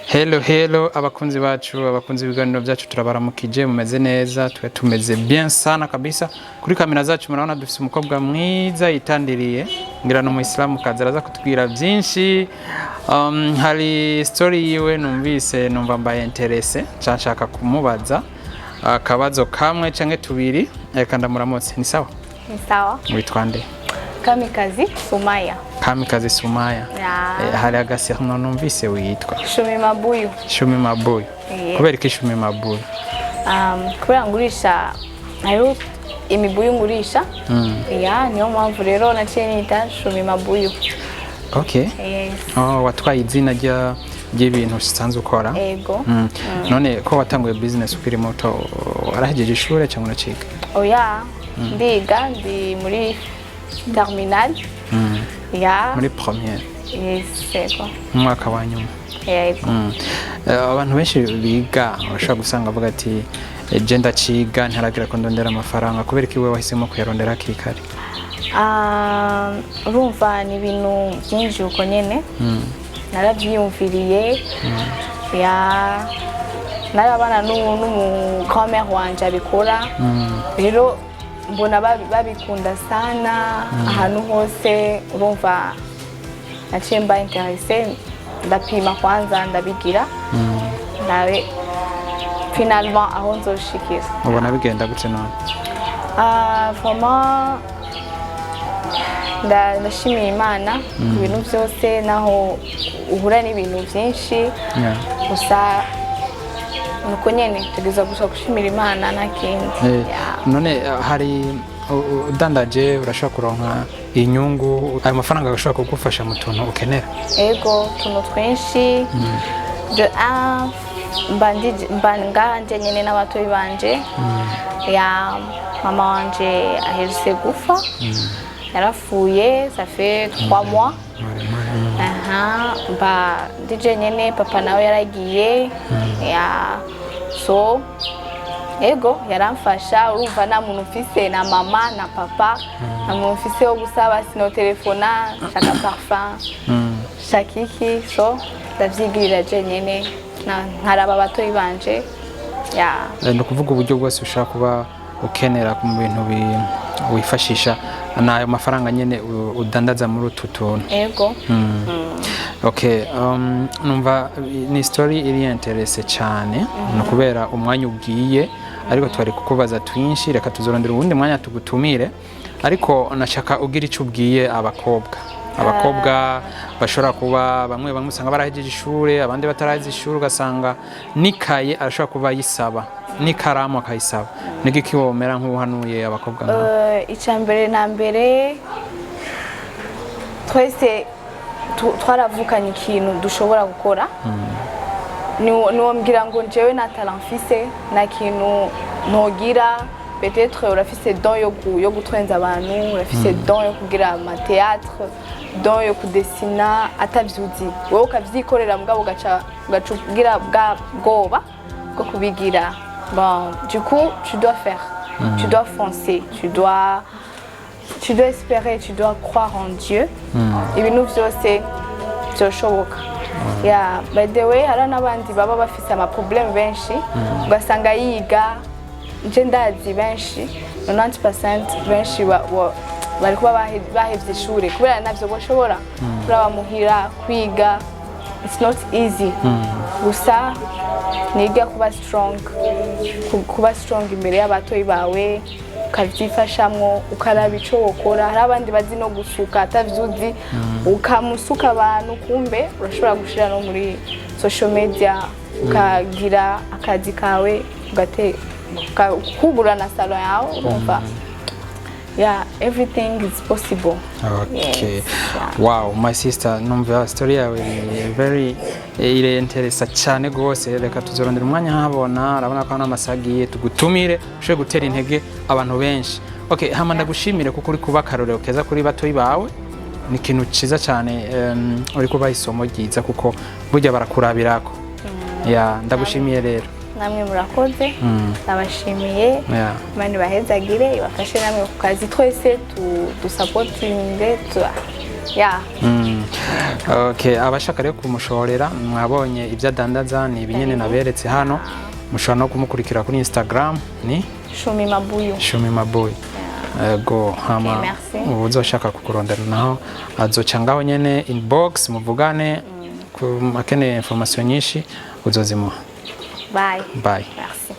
Hello, hello, abakunzi bacu, abakunzi b'ibiganiro byacu, turabaramukije. Mumeze neza? Twe tumeze bien sana kabisa. Kuri kamera zacu murabona dufise umukobwa mwiza yitandiriye, ngira ni umuyisilamu kazi, araza kutubwira byinshi. Hari story yiwe numvise, numva mbaye intéressé, nshaka kumubaza akabazo kamwe canke tubiri. Reka ndamuramutse. Ni sawa? Ni sawa. Witwa nde? Kamikazi Sumaya. Kamikazi Sumaya. Ya. Hari agasirno numvise witwa. Shumi Mabuyu. Shumi Mabuyu. Yeah. Kubera iki Shumi Mabuyu? Kubera ngurisha, hariho imibuyu ngurisha. Ya, niyo mpamvu rero naciye nita Shumi Mabuyu. Okay. Yes. Oh, watwaye izina ry'ibintu usanzwe ukora. Ego. None ko watanguye business ukiri muto, warahejeje ishure cyangwa uraciga? Oya, ndiga, ndi muri terminal. Ya. Muri première? Yes, ego. Mu mwaka wa nyuma? Yego. Abantu benshi biga bashobora gusanga avuga ati: "Je ndaciga, ntaragira ko ndondera amafaranga." Kubera ko iwe wahisemo kuyarondera hakiri kare? Urumva ni ibintu byinshi uko nyene. Naravyiyumviriye. Ya, narabana n'umu grand-mère wanje abikora. Rero mbona babikunda sana ahantu hose. Urumva naciye mba intéressée, ndapima kwanza, ndabigira, ndabe finalement aho nzoshikira. Ubona bigenda gute none? Vraiment ndashimiye Imana ku bintu byose, naho uhura n'ibintu byinshi. Gusa nuko nyene tugeza gusa gushimira Imana, nta kindi. Yeah. None hari udandaje urashobora kuronka inyungu, ayo mafaranga agashobora kugufasha mu tuntu ukenera? Ego, utuntu twinshi. De un, mba nganje nyene n'abatoyi banje. Ya, mama wanje aherutse gupfa, yarapfuye ça fait 3 mois. Aha mba ndije nyene, papa nawe yaragiye. Ya, so ego, yaramfasha. Urumva nta muntu mfise, na mama na papa, nta muntu mfise wo gusaba, sinotelefona shaka parfum, shaka iki. So ndavyigirira je nyene, nkaraba abatoyi banje. Ya. Ni ukuvuga uburyo bwose ushobora kuba ukenera mu bintu wifashisha ni ayo mafaranga nyene udandaza muri utu tuntu? Ego. Okay, numva ni story iri intéressante cyane. Ni ukubera umwanya ugiye, ariko twari kukubaza twinshi. Reka tuzorondera uwundi mwanya tugutumire, ariko nashaka ugira icyo ubwiye abakobwa bashobora kuba bamwe bamwe usanga barahejeje ishure, abandi bataraheze ishuri, ugasanga n'ikaye arashobora kuba ayisaba, n'ikaramu akayisaba. Nigiki womera nk'uhanuye abakobwa nk'abo? Icya mbere na mbere, twese twaravukanye ikintu dushobora gukora. Niwombwira ngo njyewe nta talent mfise, nta kintu ntogira. Peut-être urafise don yo gutwenza abantu, urafise don yo kugira ama théâtre, don yo kudesina atavyuzi, wowe ukavyikorera, mugabo ugaca ugira bwa bwoba bwo kubigira. Bon, du coup tu dois faire, tu dois foncer, tu dois espérer, tu dois croire en Dieu. Ibintu byose byoshoboka. Yeah, by the way, hari n'abandi baba bafise ama problème benshi, ugasanga yiga. Nje ndazi benshi, 90% benshi bari kuba bahevye ishure kubera navyo boshobora kuraba muhira. Kwiga it's not easy. Gusa niga kuba strong, kuba strong imbere y'abatoyi bawe, ukavyifashamwo, ukaraba ico wokora. Hari abandi bazi no gusuka atavyuzi, ukamusuka abantu, kumbe urashobora gushira no muri social media, ukagira akazi kawe, ukugura na salon yawe. Urumva, yeah, everything is possible. Okay. Yes, yeah. Wow, my sister, numva story yawe iri very irenteresa cyane rwose. Reka tuzorondera umwanya habona, urabona ko hano amasaha agiye, tugutumire ushobore gutera intege abantu benshi. Okay, hama ndagushimire kuko uri kuba akarorero keza kuri batoyi bawe. Ni ikintu ciza cyane, uri kubaha isomo ryiza kuko burya barakurabirako. Ya, ndagushimiye rero. Namwe murakoze, ndabashimiye. Imana ibahezagire, ibafashe namwe ku kazi, twese dusapotinge ya. Okay, abashaka rero kumushorera, mwabonye ibyo adandaza, ni ibinyene naberetse hano. Mushobora no kumukurikira kuri Instagram, ni Shumi Mabuyu. Shumi Mabuyu. Ego, hama Okay, merci. uzoshaka kukurondera naho azoca ngaho nyene inbox, muvugane. Ku akeneye information nyinshi uzozimuha. Bye. Bye. Merci.